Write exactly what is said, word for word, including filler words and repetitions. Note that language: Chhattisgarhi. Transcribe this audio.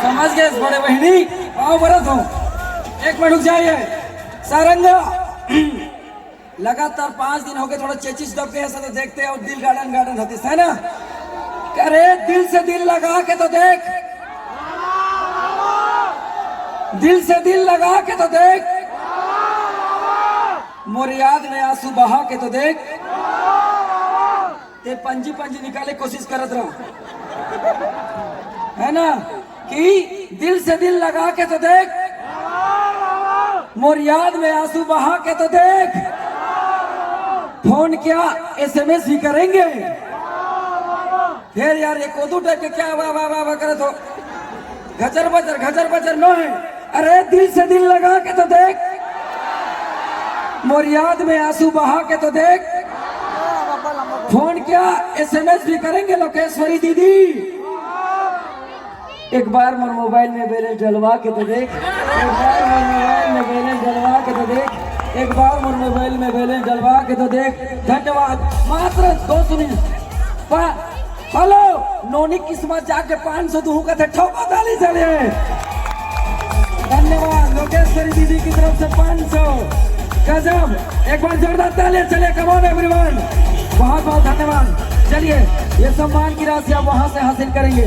समझ गए बड़े बहिनी, पाँव परत हँव। एक मिनट रुक जाइए। सारंगा, लगातार पाँच दिन हो गए, थोड़ा चेचिस दब गए, ऐसा तो देखते हैं और दिल गार्डन गार्डन होती है ना। अरे दिल से दिल लगा के तो देख, दिल से दिल लगा के तो देख, मोर याद में आंसू बहा के तो देख। ते पंजी पंजी निकाले कोशिश करत रहा, है ना, कि दिल से दिल लगा के तो देख, मोर याद में आंसू बहा के तो देख। फोन क्या, एसएमएस भी करेंगे। फिर यार, ये कोदू टाइप के क्या वाह वाह वाह वाह करत हो, घचर बचर घचर बचर नो है। अरे दिल से दिल लगा के तो देख, मोर याद में आंसू बहा के तो देख। फोन क्या, एसएमएस भी करेंगे लोकेश्वरी दीदी। एक बार मोर मोबाइल में बैलेंस डलवा के तो देख, एक बार मोर मोबाइल में बैलेंस डलवा के तो देख, एक बार मोर मोबाइल में बैलेंस डलवा के तो देख। धन्यवाद। मात्र दो सुनी पा हेलो, नोनी किस्मत जाके पाँच सौ दूँ का थे, ठोको ताली चलिए। धन्यवाद लोकेश्वरी दीदी की तरफ से पाँच सौ। गजब, एक बार जोरदार तालियां चलिए, come on everyone। बहुत बहुत धन्यवाद। चलिए, ये सम्मान की राशि आप वहां से हासिल करेंगे।